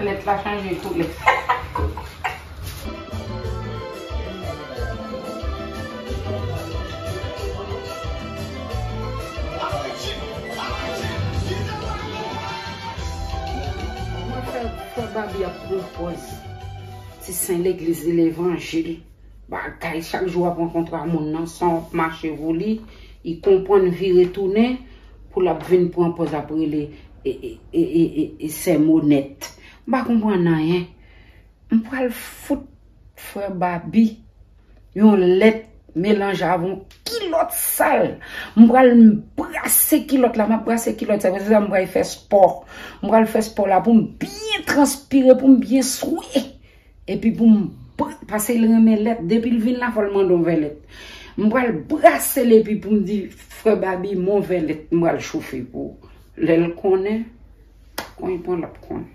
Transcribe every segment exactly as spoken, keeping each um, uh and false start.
Lèt la chanje koulè. Mwen fè, fè Babi ap pran pòz ti sen legliz, levanjil. Bagay, chak jou w ap rankontre a moun nan, san w ap mache pou li, li konprann vire tounen pou l ap vin pran pòz ap rele e, e, e, e, e, e sè Monèt. M pa konprann anyen. M pral fout frè Babi yon lèt melanje avè yon kilòt sal. M pral brase kilòt la, m ap brase kilòt sa, se sa m pral fè spò. M pral fè spò la pou m byen transpire, pou m byen swe. Epi pou m pr-, pase l renmen lèt, depi l vin la, fò l mande yon vè lèt. M pral brase l epi pou m di, frè Babi, men yon vè lèt, m pral chofe pou ou. Lè l konnen, kon l pran, l ap konnen.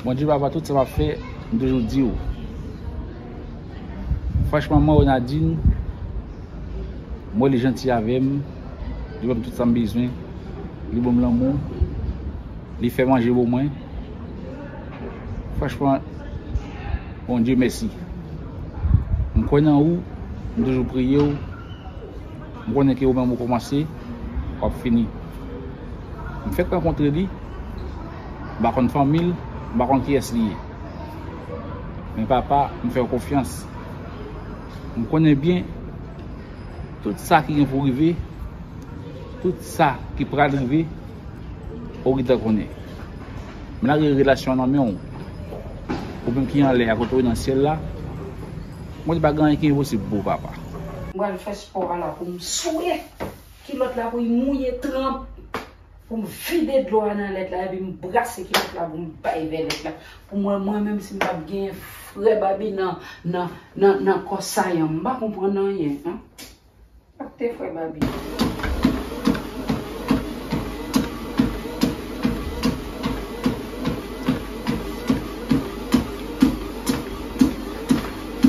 Bondye papa, tout sa m ap fè, m toujou di w. Franchman, mwen, Ronaldinho, mwen, li janti avè m, li ban m tout sa m bezwen, li ban m lanmou, li fè manje pou mwen. Franchman, Bondye mèsi. M kwè nan ou, m toujou priye w. M konnen ke ou menm ou kòmanse, w ap fini. M fèk rankontre li, m pa konn fanmi l, m pa konn kiyès li ye. Men papa, m fè w konfyans. M konnen byen tout sa ki gen pou rive, tout sa ki pral rive, ou gentan konnen. M lage relasyon an nan men w. Ou menm ki anlè a, kote w nan syèl la, mwen, pa gen anyen ki enposib pou ou, papa. M pral fè spò a la pou m swe kilòt la, pou l mouye, tranp, pou m vide dlo a nan lèt la, epi m brase kilòt la pou m bay vè lèt la. Pou mwen, mwen menm, si m t ap gen frè Babi nan, nan, nan, nan kò sayan, m pa konprann anyen, an. Ak te frè Babi.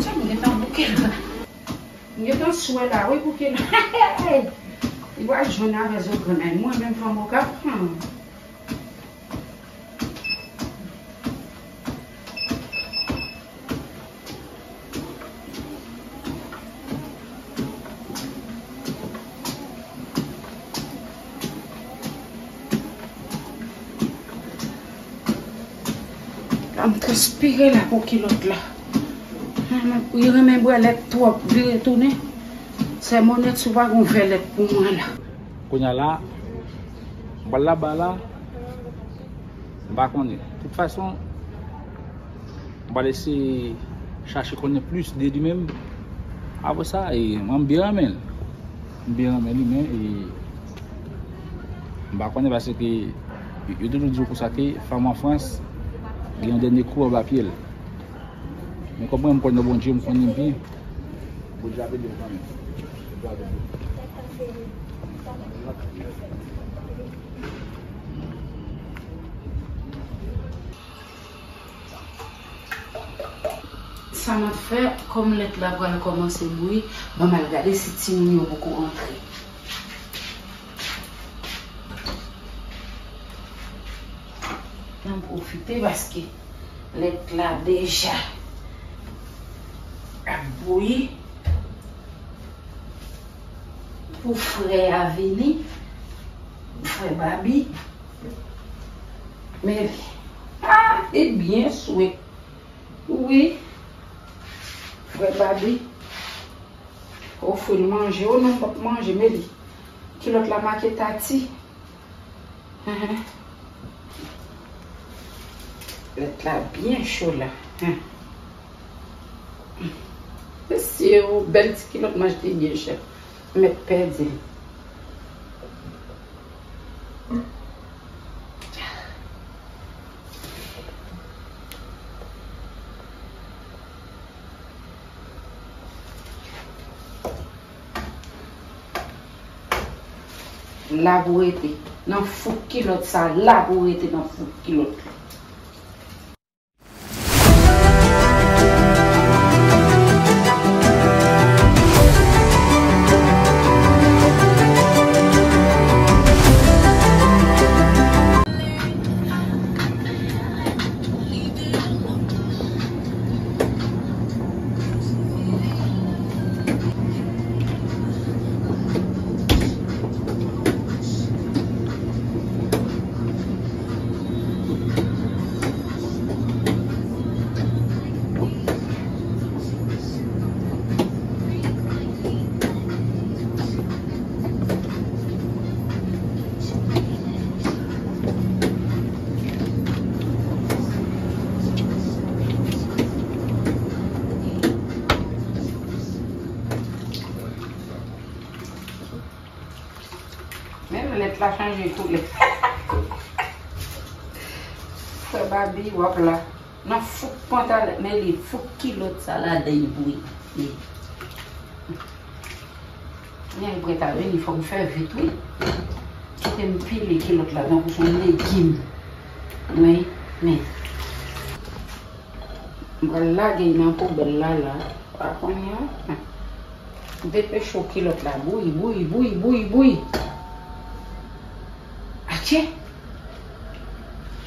Sa m gentan bouke la. M gentan swe la, wi, bouke la. Li pral jwenn avè zo grenn. Mwen menm fanm okap. Hmm. La m transpire la pou kilòt la. Li renmen bwè lèt twòp, vire tounen. Sè Monèt, si w pa gon vè lèt pou mwen la. Kounye a la, m pral laba la, m pa konnen. Tout fason, m pral eseye chache konnen plis de li menm. Apre sa, e, mwen, m byen renmen l. M byen renmen li, men, e, m pa konnen paske yo toujou di w konsa ke fanm an Frans gen yon dènye kou anba pye l. Men kòm mwen, m kwè nan Bondye, m konnen byen. Bondye ap ede m kanmenm. Bondye ap ede m. Sa m ap fè, kòm lèt la pral kòmanse bouyi, ban m al gade si timoun yo poko rantre. Ann pwofite paske lèt la deja ap bouyi. Pou frè a vini, frè Babi. Men, ah, li byen swe. Wi. Frè Babi. Ofri l manje. O non, m p ap manje, men li. Kilòt la make Tati. Lèt la byen cho la. Mesye, yon bèl ti kilòt m achte byen chè. M mèt pèdi l. La pou rete. Nan fouk kilòt sa, la pou rete nan fouk kilòt. Menm lèt la chanje koulè. Frè Babi, w ap la. Nan fouk pantalon, men li fouk kilòt sa ladan li bouyi. Li. Lè l prèt a vini, fò m fè vit, wi. Kite m pile kilòt la, tankou se yon legim. Wi, men. M pral lage l nan poubèl la, la. A kounye a, depeche w kilòt la. Bouyi, bouyi, bouyi, bouyi, bouyi. Atchè!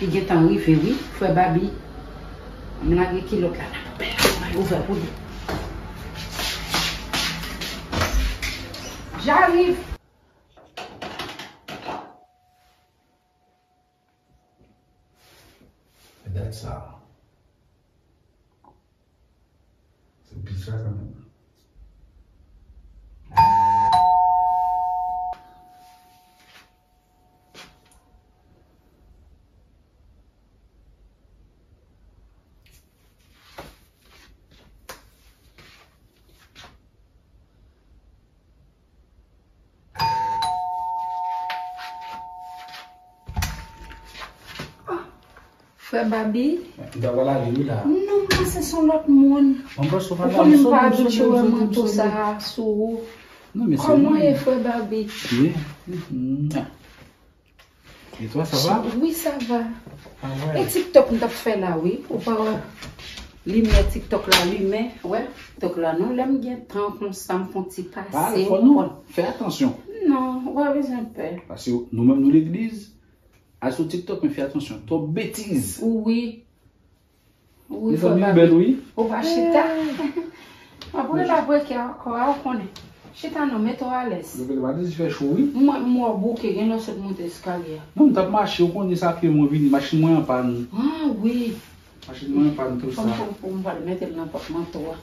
Li gentan rive, wi, frè Babi. M lage kilòt la nan poubèl la, m al ouvè pou li. J'arrive! Gad sa. Se bizar kanmenm. Frè Babi? M ta pral ale wi la. Non, m panse se yon lòt moun. Ou konnen m pa abitye wè manto sa a sou ou. Kòman w ye, frè Babi? E twa, sa va? Wi, sa va. E TikTok m t ap fè la, wi. Ou pa wè limyè TikTok la limen. Wè, TikTok la, non, lè m gen tan konsa, m fè yon ti pase. Fò nou fè atansyon. Non, ou pa bezwen pè. Paske nou menm, nou legliz, al sou TikTok, men fè atansyon. Twòp betiz. Wi. Wi, frè Babi. Ou pa chita. Apre l ap reke ankò a, ou konnen. Chita non, mete w alèz. Mwen, m wè w bouke, gen lè w sot monte eskalye a. Non, m t ap mache, ou konnen sa fè mwen vini, machin mwen an pàn. Ah, wi. Machin mwen an pàn tou sa. Fò m, fò m, fò m pral mete l nan pòtmanto a.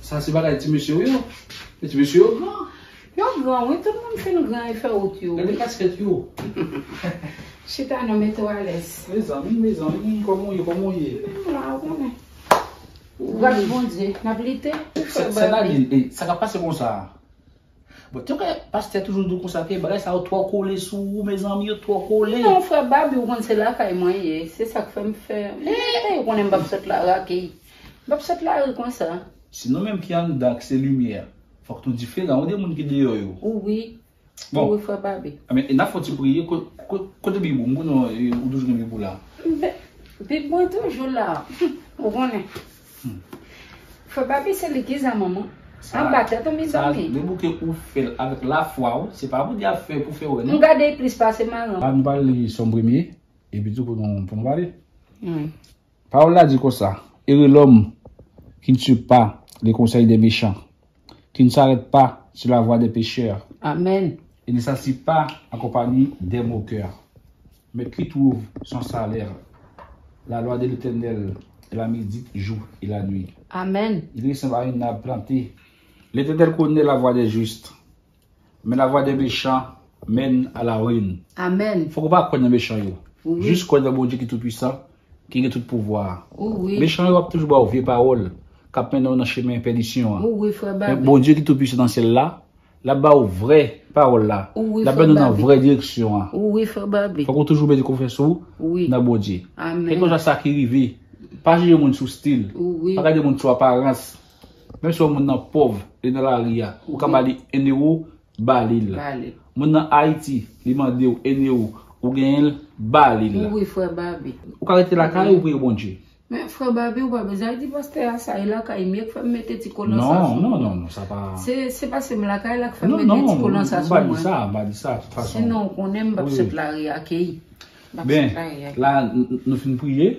Sa se bagay ti mesye yo. E ti mesye yo gran. Yo gran, wi, tout moun fin gran e fè wout yo, wi. Gade kaskèt yo. Chita non, mete w alèz. Mezanmi, mezanmi, kòman w ye, kòman w ye? Menm la, ou konnen. Gras Bondye, n ap lite. Sa, sa, sa k ap pase konsa? Bon, te wè pastè toujou di w konsa ke bagay sa yo twò kole sou ou, mezanmi, yo twò kole. Non, frè Babi, ou konn se lakay mwen ye. Se sa k fè m fè. Ou konnen m p ap sot la rake. M p ap sot lari konsa. Si nou menm ki anndan ak se limyè, fòk nou diferan de moun ki deyò yo. Wi. Bon. Wi, frè Babi. Enben, e n ap fè yon ti priye. Ko-, ko-, kote Bib ou? M konnen ou toujou gen Bib ou la. Bib mwen toujou la. Ou konnen. Frè Babi, se li ki zam manman. Anba tèt ou, mezanmi. Depi ke ou fè l avèk lafwa w, se pa Bondye ap fè pou fè wè, non. M gade plis pase maran. La, nou pral li Sòm premye, epi tou pou nou, pou nou pale. Wi. Pawòl la di konsa, Heureux l'homme qui ne suit pas les conseils des méchants, qui ne s'arrête pas sur la voie des pécheurs, Amen. Et ne s'assit pas en compagnie des moqueurs, mais qui trouve son salaire. La loi de l'Éternel est la médite jour et la nuit. Amen. Il ressemble à un arbre planté. L'Éternel connaît la voie des justes, mais la voie des méchants mène à la ruine. Amen. Fòk ou pa kwè nan mechan yo. Wi. Jis kwè nan Bondye ki toupwisan, ki gen tout pouvwa a. Wi. Mechan yo ap toujou ba w vye pawòl k ap mennen w nan chemen pèdisyon an. Wi, frè Babi. Men Bondye ki toupwisan nan syèl la, l ap ba w vrè pawòl la. Wi, frè Babi. L ap mennen w nan vrè direksyon an. Wi, frè Babi. Fòk ou toujou mete konfyans ou nan Bondye. Amen. Kèlkeswa sa ki rive, pa jije moun sou stil. Wi. Pa gade moun sou aparans. Menm si yon moun nan pòv, li nan lari a, ou ka ba li en ewo, ba li l. Ba li l. Moun nan Ayiti, li mande w, ede w, ou genyen l, ba li l. Wi, frè Babi. Ou ka rete lakay ou priye Bondye. Men, frè Babi, ou pa bezwen di pastè a sa, e lakay m ye k fè m mete ti kolan sa sou mwen. Non, non, non, non, sa pa... Se, se paske m lakay la k fè m mete ti kolan sa sou mwen. Non, non, m pa di sa, m pa di sa, de tout fason. Sinon, ou konnen m p ap sot lari akeyi. M p ap sot lari akeyi. Ben, la, n-, n-, nou fin priye.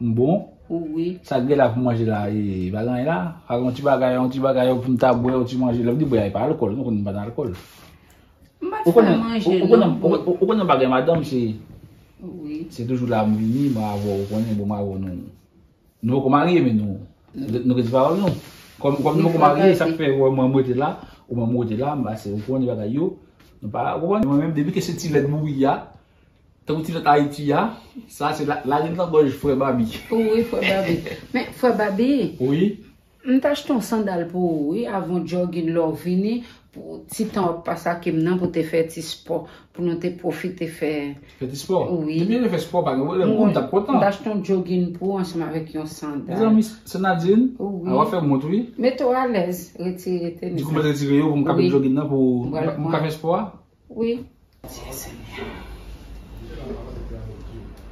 M bon. Wi. Sa k gen la pou manje la, e, pa gen anyen la. Pa gen yon ti bagay, yon ti bagay, yon pou m ta bwè, yon ti manje. Lè m di bwè a, e pa alkòl, nou konn m pa nan alkòl. M pa fè manje, non. Ou konnen, ou, ou konnen, ou, ou, ou konnen bagay madanm, se, wi, se toujou la m vini, m avè w, ou konnen, bon, m avè w, nou, nou poko marye, men nou, nou, nou gen ti pawòl, nou. Kòm, kòm nou poko marye, sa k fè, wè, mwen, mwen rete la, ou mwen, mwen rete la, m pase, ou konnen bagay yo, nou pa, ou konnen, mwen menm, depi ke se ti lèt bouyi a, tankou ti lèt Ayiti a, sa se la, larin nan gòj frè Babi. Wi, frè Babi. Men, frè Babi, wi, m t achte yon sandal pou ou, wi, avè yon jogging lè w vini, pou ti tan w ap pase ak m nan, pou te fè ti spò, pou nou te pwofite fè. Fè ti spò? Wi. Te byen fè spò, pa gen pwoblèm. Ou, m t ap kontan. M t achte yon jogging pou ou ansanm avèk yon sandal. Mezanmi, se Nadine. Wi. A, w ap fè m wont, wi. Mete w alèz, retire tenis la. Di kou mwen retire yo pou m ka met jogging nan pou m ka fè spò a? Wi. Seyè Senyè,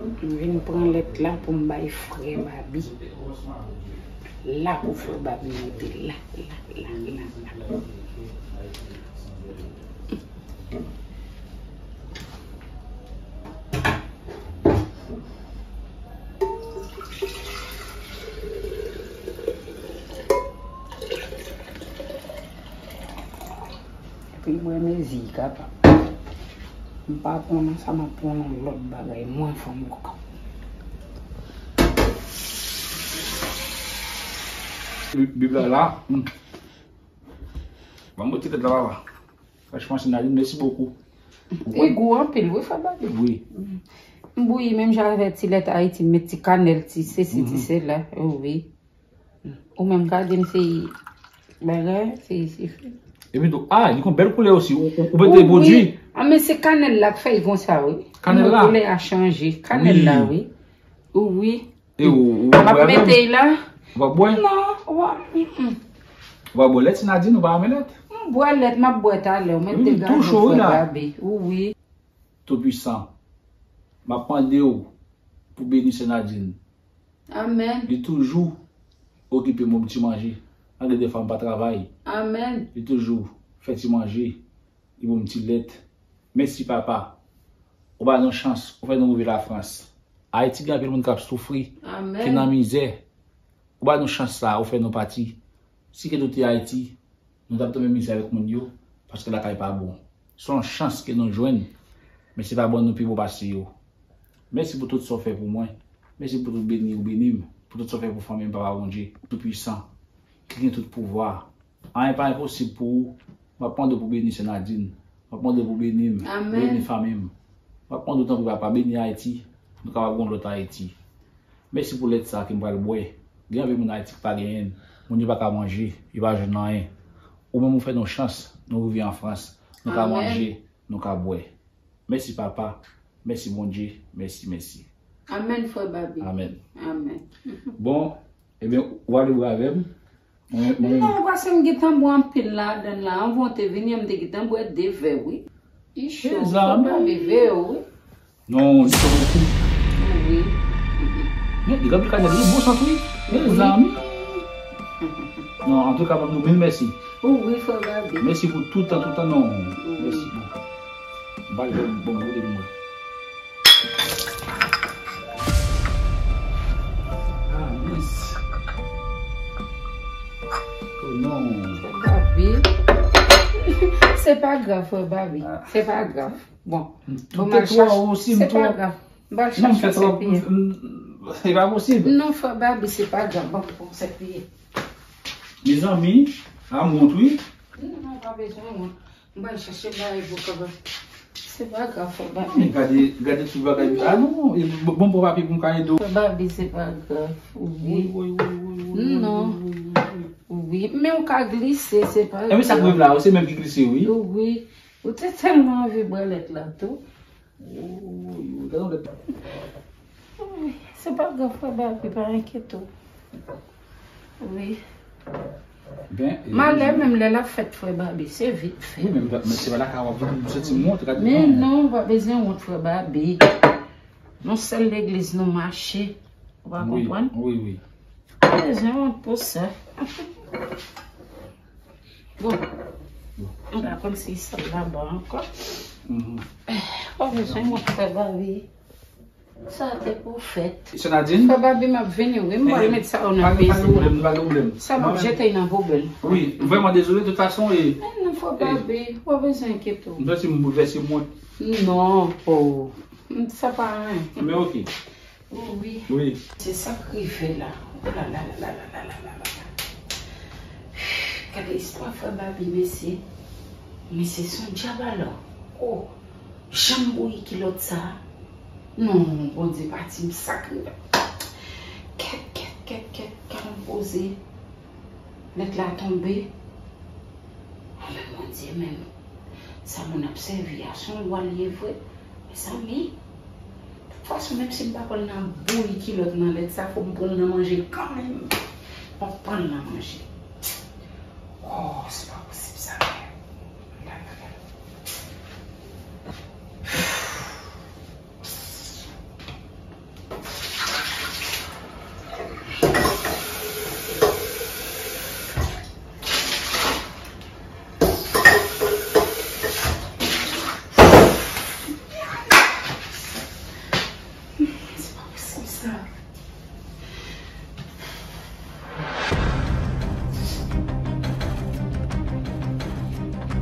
m vin pran lèt la pou m bay frè Babi. La pou frè Babi rete, la, la, la, la, la. Epi m wè mezi kapab. M pa pran nan sa, m ap pran yon lòt bagay mwen fò m kapab. Bib la la. Hmm. Ban m retire tèt la, papa. Franchman, Senarine, mèsi bokou. Li gou anpil, wi, frè Babi. Wi. M bouyi menm jan avè ti lèt Ayiti, m met ti kanèl, ti sesi, ti sela. Wi. Ou menm ka di m se bagay, se, se... Epi tou, a, li gon bèl koulè osi. Ou, ou, ou mete pwodui? A, men se kanèl la k fè l konsa, wi. Kanèl la? Koulè a chanje. Kanèl la, wi. Wi. E ou, ou, m ap mete l la. Ou ap bwè? Non, ou ap, mm, mm. Ou ap bwè lèt, Senarine, ou pa renmen lèt? M bwè lèt, m ap bwè talè, ou mete gazo frè Babi. Wi. Toupwisan, m ap mande w pou beni Senarine. Amèn. Li toujou okipe m pou ti manje. Malgre defwa m pa travay. Amèn. Li toujou fè ti manje. Li ban m ti lèt. Mèsi, papa. Ou ba nou chans, ou fè nou rive Lafrans. Ayiti gen anpil moun k ap soufri, ki nan mizè. Ou ba nou chans sa, ou fè nou pati. Si ke nou te Ayiti, nou t ap tonbe mizè avèk moun yo, paske lakay pa bon. Se yon chans ke nou jwenn, men se pa bon nou pi bon pase yo. Mèsi pou tout sa w fè pou mwen. Mèsi pou tout beni ou beni m, pou tout sa w fè pou fanmi m, Papa Bondye Toupwisan, ki gen tout pouvwa. Anyen pa enposib pou ou. M ap mande w pou beni Senarine. M ap mande w pou beni m, beni fanmi m. M ap mande w tanpri, papa, beni Ayiti, nou kapab gen yon lòt Ayiti. Mèsi pou lèt sa ke m pral bwè. Gen anpil moun Ayiti ki pa genyen l. Moun yo pa ka manje, yo pa jwenn anyen. Ou menm ou fè nou chans, nou rive an Frans, nou ka manje, nou ka bwè. Mèsi, papa. Mèsi, Bondye. Mèsi, mèsi. Amèn, frè Babi. Amèn. Amèn. Bon, ebyen, ou ale bwè avè m. Mwen, mwen... Non, paske m gentan bwè anpil ladann la. Anvan w te vini an, m te gentan bwè de vè, wi. Icho, frè Babi, vè yo, wi. Non, li twò bokou. Wi. Men, li gen anpil kanèl, li bon sant, wi. Mezanmi. Non, antouka, m ap di w mil mèsi. Wi, frè Babi. Mèsi pou tout tan, tout tan, non. Mèsi. Bon, m pral jwenn bon kote pou mwen. Ah, mince. Oh non. Frè Babi. Se pa grav, frè Babi. Se pa grav. Bon. Bon, m al chache. Se pa grav. M al chache yon sèk piyè. E pa posib. Non, frè Babi, se pa grav. Bon, bon, sèk piyè. Mezanmi, a m wont, wi. Non, non, pa bezwen wont. M pral chache bagay pou kapab. Se pa grav, frè Babi. Men gade, gade tout bagay. Ah non, e bon, bon, bon papye pou m ka ede w. Frè Babi, se pa grav. Wi. Wi, wi, wi, wi, wi, wi, wi, wi, wi. Non. Wi, men ou ka glise, se pa grav. E men sa k rive la, se menm ki glise, wi. Wi. Ou te tèlman anvi bwè lèt la tou. Wi, wi, wi, gade yon lèt. Wi, se pa grav, frè Babi, pa enkyete w. Wi. Ben, e, malè menm lè l ap fèt, frè Babi, se vit fèt. Wi, men m pa, men se pa lakay w ap vin, m santi m wont radikal. Men non, ou pa bezwen wont, frè Babi. Non sèl legliz nou mache. Ou pa konprann? Wi, wi. Ou pa bezwen wont pou sa. Bon. M pa konn si sa laba ankò. Ou pa bezwen wont, frè Babi. Sa te pou fèt. Sè Nadine? Frè Babi, m ap vini, wi. M pral met sa yo nan prizin. Pa gen pwoblèm, pa gen pwoblèm. Sa m ap jete nan poubèl. Wi, vrèman dezole, de tout fason, e. Men non, frè Babi, ou pa bezwen enkyete w. M santi m boulvèse, m wont. Non, oh. Sa pa anyen. Men oke. Oh, wi. Wi. Se sa k rive la. Oh la la la la la la la la la. Gade istwa frè Babi, mesye. Mesye, se yon dyab alò. Oh, jan m bouyi kilòt sa. Non, Bondye pati m sakre. Kèt, kèt, kèt, kèt, kèt, m poze. Lèt la tonbe. Anben, Bondye menm. Sa moun ap sèvi a, se yon lwa l ye vre. Mezanmi, tout fason, menm si m pa pran l nan bouyi kilòt nan lèt sa, fò m pran l nan manje kanmenm. M ap pran l nan manje. Oh, se pa posib sa, men. Se pa posib sa.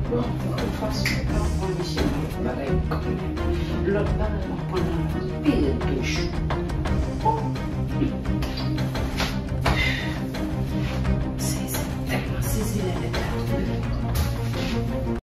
Bon, de tout fason, m ap pran li chez mwen. Bagay yo kanpe. Lòt bagay m ap pran nan pi rèd toujou. Oh!